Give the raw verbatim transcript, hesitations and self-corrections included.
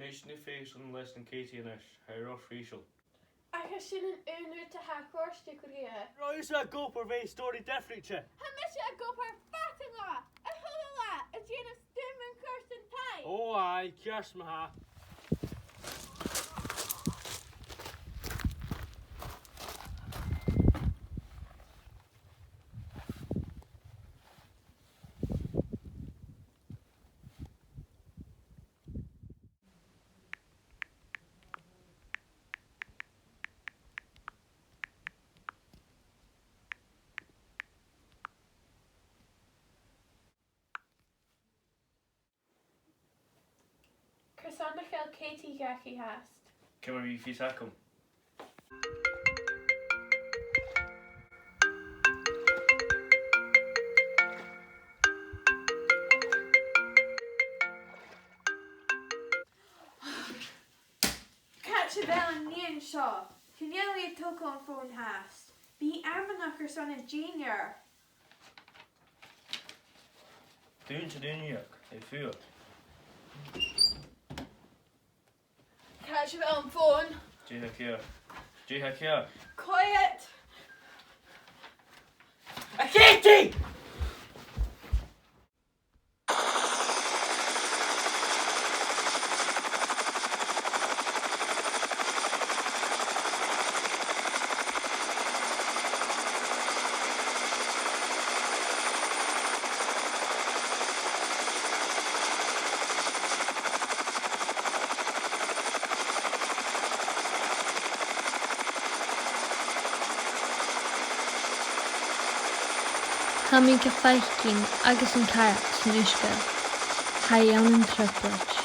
Tha mise a' feuchainn leis an Katie a-nis, tha i ro phrìseil. Ach sin an aon rud a tha a' còrdadh riutha. Robh thusa ag obair bho stòr diofraichte. Tha mise ag obair fad an latha, a h-uile latha, a' dèanamh stuth mun cuairt an taigh. Ò, aidh, ceart ma-thà. Carson nach eil Katie dhachaigh fhathast? Ciamar a bhios i a' coimhead? Càit a bheil an nighean seo? Chan eil i a' togail am fòn fhathast. Bidh i amanach airson an dinnear. Dùin, dùin, dùin, a' fuath. Càit a bheil am fòn? Dè tha ceàrr? Dè tha ceàrr? Quiet! A Katie! Tha mi ga faicinn agus an caileag san uisge. Tha i ann an trioblaid.